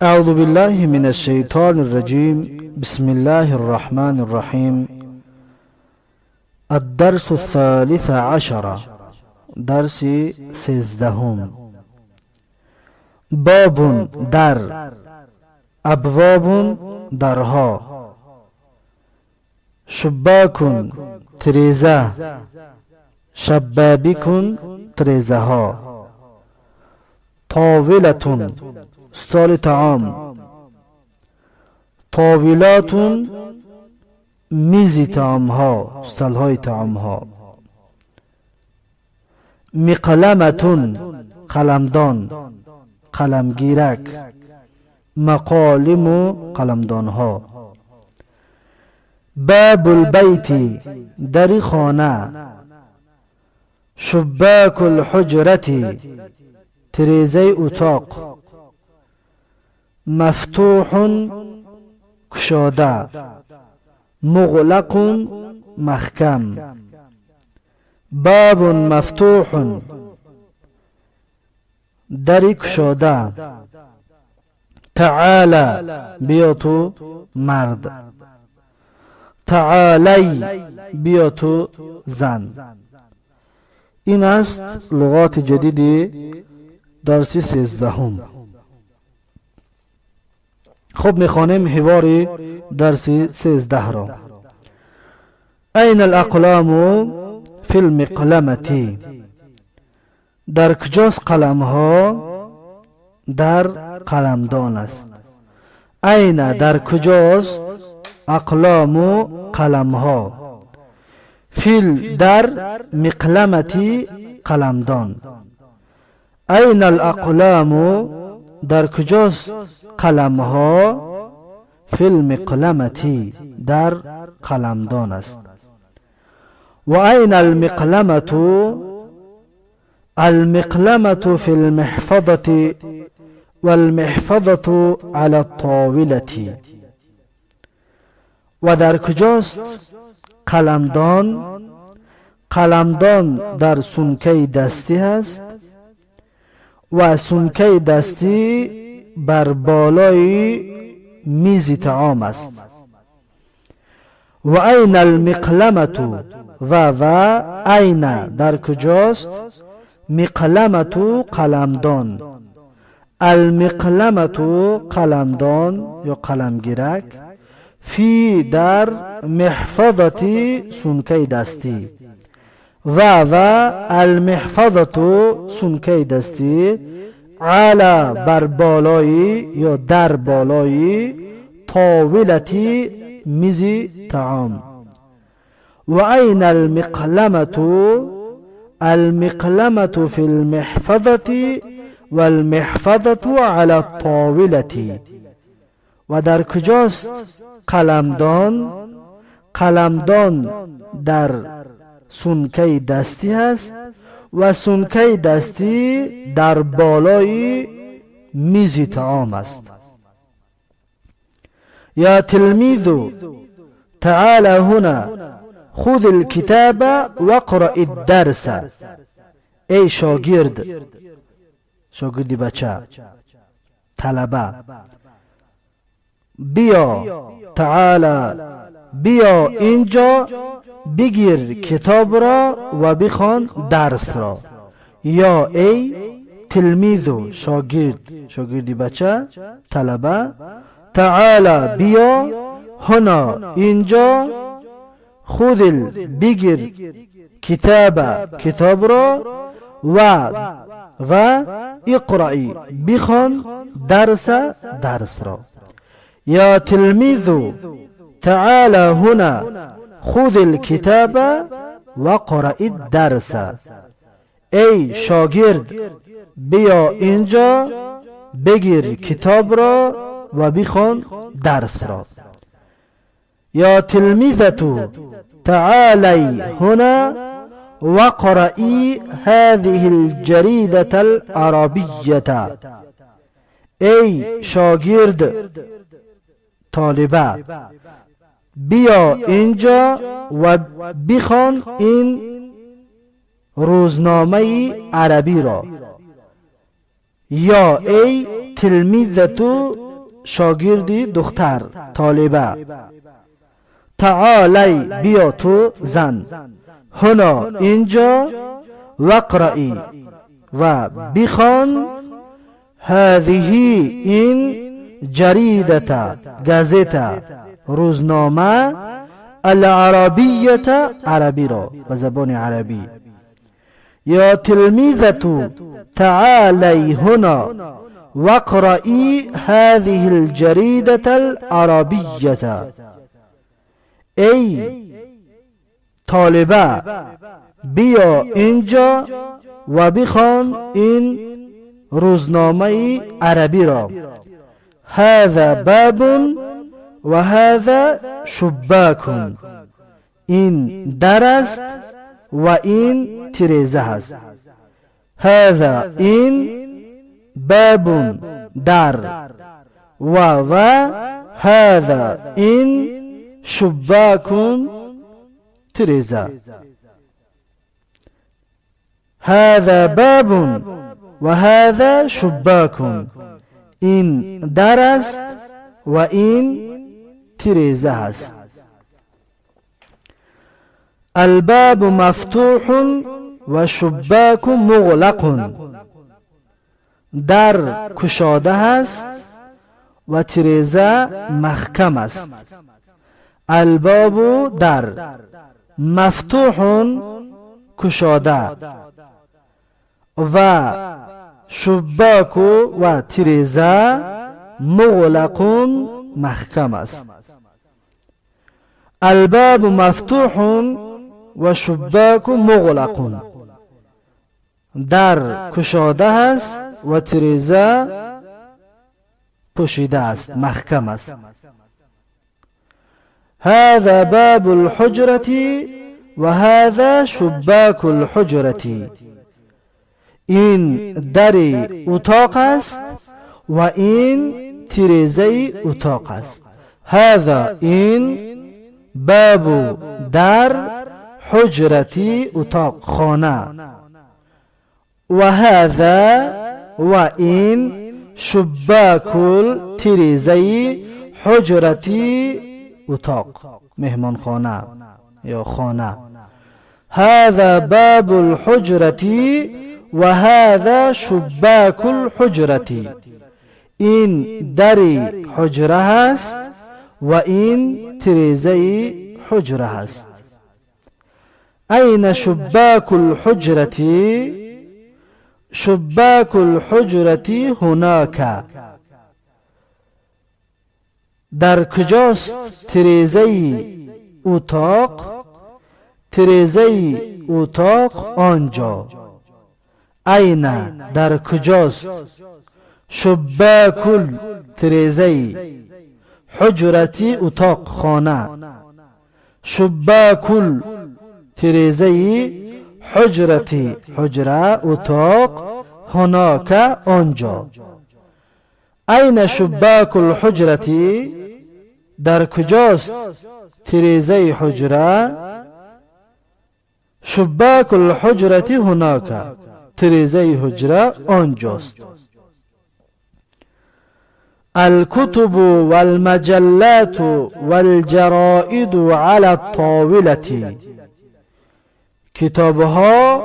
أعوذ بالله من الشيطان الرجيم. بسم الله الرحمن الرحيم. الدرس الثالث عشر، درس 13. باب در، أبواب درها، شباك ترеза، شبابيك ترезаها، طاولة столи таом، طاولات мизи таомҳо، столҳои таомҳо، مقلمة қаламдон، қаламгирак، مقالم қаламдонҳо، باب البيت дари хона، شباك الحجرة тирезаи утоқ، مفتوح кушода، مغلق маҳкам، باب مفتوح дари кушода. تعال биё ту мард، تعالي биё ту зан. Ин аст луғоти ҷадиди дарси 13-ҳум. Хуб, мехонем ҳивори дарси 13-ро. أين الأقلام؟ في المقلمة. Дар куҷост қаламҳо? Дар қаламдон аст. أين дар куҷост، أقلام қаламҳо، في дар، مقلمة қаламдон. أين الأقلام дар куҷост қаламҳо؟ في المقلمة дар қаламдон аст. وأين المقلمة؟ المقلمة في المحفظة والمحفظة على الطاولة. Ва дар куҷост қаламдон? Қаламдон дар сумкаи дастӣ ҳаст ва сумкаи дастӣ бар болои мизи таом аст. وأين المقلمة ва أين дар куҷост، مقلمة қаламдон، المقلمة қаламдон ё қаламгирак، في дар، محفظة сумкаи дастӣ ва المحفظة сумкаи дастӣ، على бар болои ё дар болои، طاولة мизи таом. وأين المقلمة؟ المقلمة في المحفظة والمحفظة على الطاولة. Ва дар куҷост қаламдон? Қаламдон дар сумкаи дастӣ ҳаст ва сумкаи дастӣ дар болои мизи таом аст. يا تلميذ تعال هنا، خذ الكتاب واقرأ الدرس. Эй шогирд، шогирди бача، талаба، биё، تعال биё инҷо، бигир китобро ва бихон дарсро. يا эй، تلميذ шогирд، шогирди бача، талаба، تعال биё، هنا инҷо، خذ бигир، كتاب китобро ва اقرأ бихон، درس дарсро. يا تلميذ تعال هنا، خذ الكتاب واقرأ الدرس. Эй шогирд، биё инҷо، бигир китобро ва бихон дарсро. يا تلميذة تعالي هنا واقرئي هذه الجريدة العربية. Эй шогирд، толиба، биё инҷо ва бихон ин рӯзномаи арабиро. يا эй، تلميذة. شاگردی دختر طالبه. تعالی بیا تو زن، هنا اینجا، واقرئی و بخوان، هذه این، جریدة گازتا روزنامه، العربیة عربی را به زبان عربی. یا تلمیذة تعالی هنا واقرئی هذه الجریدة العربیة. ای طالبه بیا اینجا و بخوان این روزنامه عربی را. هذا باب و هذا شباک. این در است و این ترزه است. هذا این، باب در، و هذا این، شباک ترزه. هذا باب و هذا شباک. این در است و این ترزه است. الباب مفتوح و شباک مغلق. در کشاده است و ترزه محکم است. الباب در، مفتوح کشاده، و شباک و ترزه، مغلق محکم است. الباب مفتوح و شباک مغلق. در کشاده است و ترزه پوشیده است، محکم است. هذا باب الحجرة و هذا شباک الحجرة. این در اتاق است و این ترزه اتاق است. هذا این، باب در، حجرة اتاق خانه، و هذا و این، شباک ترزه، حجرة اتاق مهمانخانه یا خانه. هذا باب الحجرة و هذا شباک الحجرة. این در حجره هست و این ترزه حجره هست. أين شباك الحجرة؟ شباك الحجرة هناك. در کجاست ترزه اتاق؟ ترزه اتاق آنجا. أين در کجاست، شباک ترزه، حجرة اتاق خانه، شباک ترزه، حجرة حجره اتاق، هناك آنجا. أين شباک الحجرة؟ در کجاست ترزه حجره؟ شباک الحجرة هناك. ترزه حجره آنجاست. الكتب والمجلات والجرائد على الطاولة. کتابها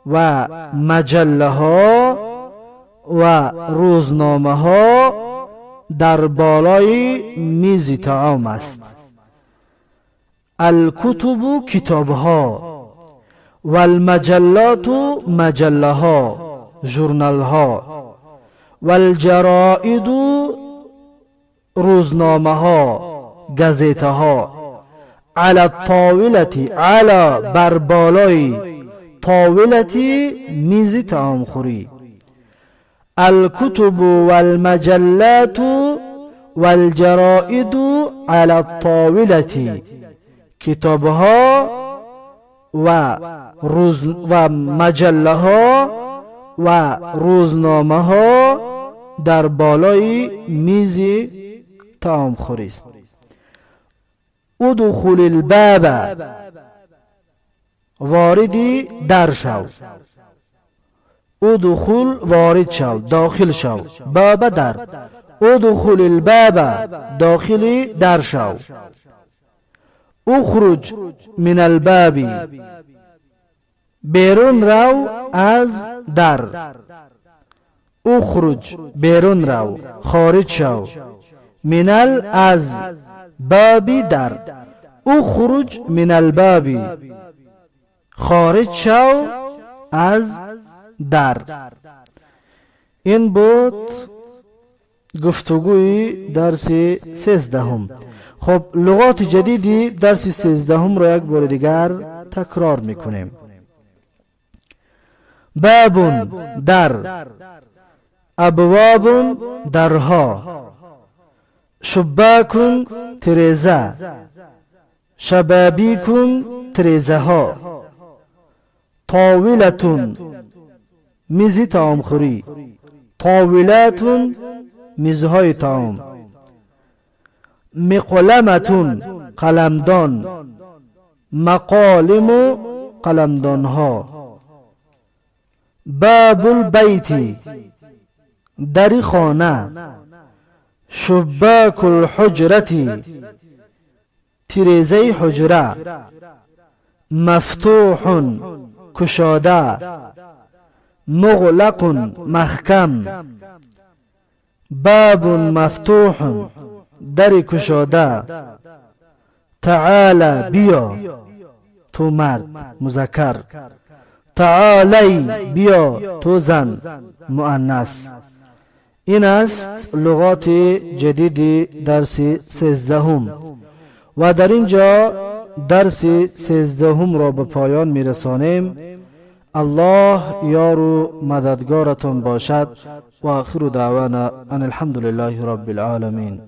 و مجله ها و روزنامه ها در بالای میز طعام است. الكتب کتابها، والمجلات مجله ها، ژورنال ها، والجرائد روزنامه ها، گزیته ها، على الطاولة على بر بالای، طاولة میز طعام خوری. الكتب والمجلات والجرائد على الطاولة. کتابها و مجله ها و روزنامه ها در بالای میز طعام خوری است. ادخل الباب وارد در شو. ادخل وارد شو، داخل شو، باب در. ادخل الباب، داخل در شو. اخرج من الباب، بیرون رو از در. اخرج بیرون رو، خارج شو. من ال از، باب در. اخرج من الباب، خارج شو از در. این بود گفتگوی درس 13. خب، لغات جدیدی درس 13 را یک بار دیگر تکرار میکنیم. باب در، ابواب درها، شباک ترزه، شبابیک ترزه ها، طاولة میزی طعامخوری، طاولات میزهای طعام، مقلمة قلمدان، مقالم قلمدانها، باب البيت در خانه، شباک الحجرة ترزه حجره، مفتوح کشاده، مغلق محکم، باب مفتوح در کشاده، تعال بیا تو مرد مذکر، تعالی بیا تو زن مؤنث. این است لغات جدید درس 13 و در اینجا درس 13 را به پایان میرسانیم. الله یار و مددگارتان باشد. و آخر دعوانا ان الحمد لله رب العالمین.